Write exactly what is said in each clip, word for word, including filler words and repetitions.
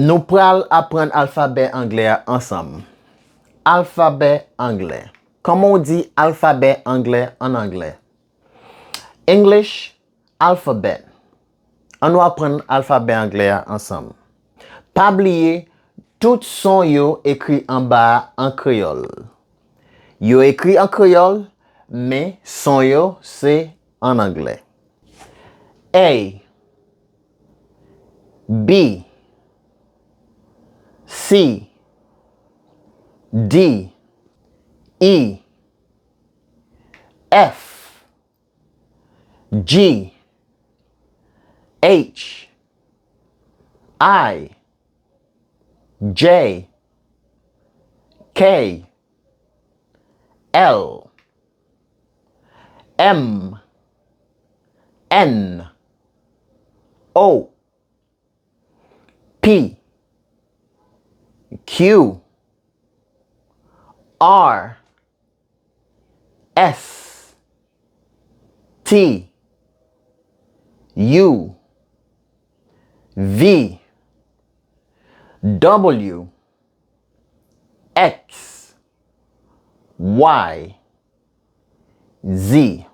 Nou pral aprann alfabè anglè a ansanm. Alfabè anglè. Kòman w di alfabè anglè an anglè? English alphabet. Ann nou aprann alfabè anglè a ansanm. Pa bliye, tout son yo ekri anba a an kreyòl. Yo ekri an kreyòl, men son yo se an anglè. A, B, C, D, E, F, G, H, I, J, K, L, M, N, O, P, Q, R, S, T, U, V, W, X, Y, Z.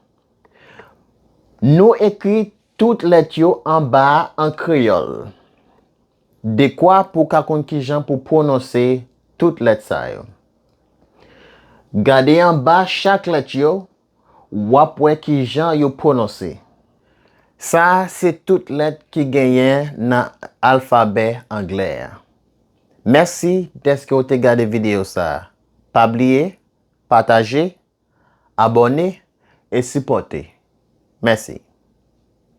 Nou ekri tout lèt yo anba a an kreyòl. Dekwa pou w ka konn kijan pou pwononse tout lèt sa yo. Gade anba chak lèt yo, w ap wè kijan yo pwononse. Sa a se tout lèt ki genyen nan alfabè anglè a. Mèsi dèske w te gade videyo sa a. Pa bliye, pataje, abòne e sipòte. Mèsi.